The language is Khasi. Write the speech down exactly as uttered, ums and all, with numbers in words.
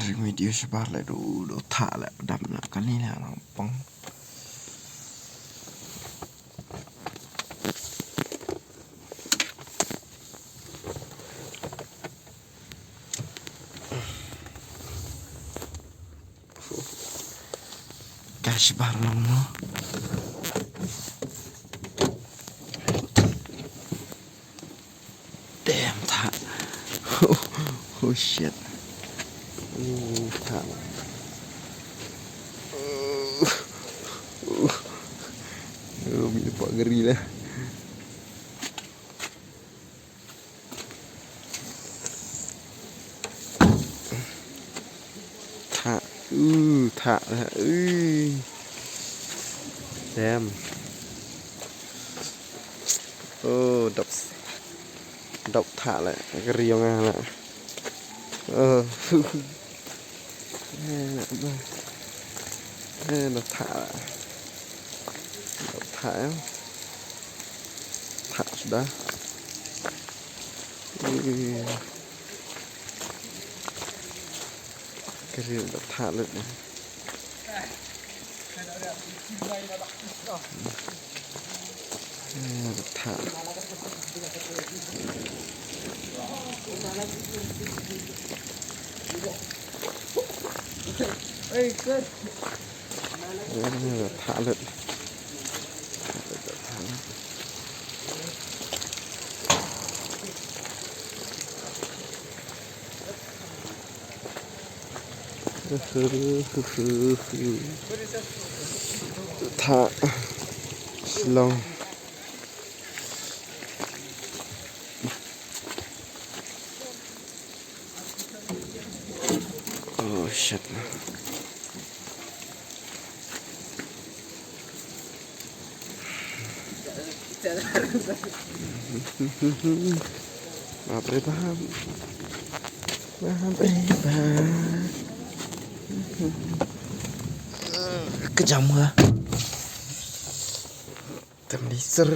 Video shabar le du du thah le dam na kani le nang pang. Ka shabar long mo. Damn, thah. Oh, oh shit. Oh, thah. Oh, oh. Oh, mi pa gari lah. Thah. Uh, thah. Uh. Damn. Oh, dap. Dap thah le. Ka riong ah le. Oh. Eh, nak apa? Eh, dah thah. Dah thah ya. Thah sudah. Eh. Ka riong dah thah lut. Eh, dah thah. Eh, dah thah lut. Thah. Shlong. Oh shit. Bap re bap. Bap re bap. Kejam ka. Tem liser.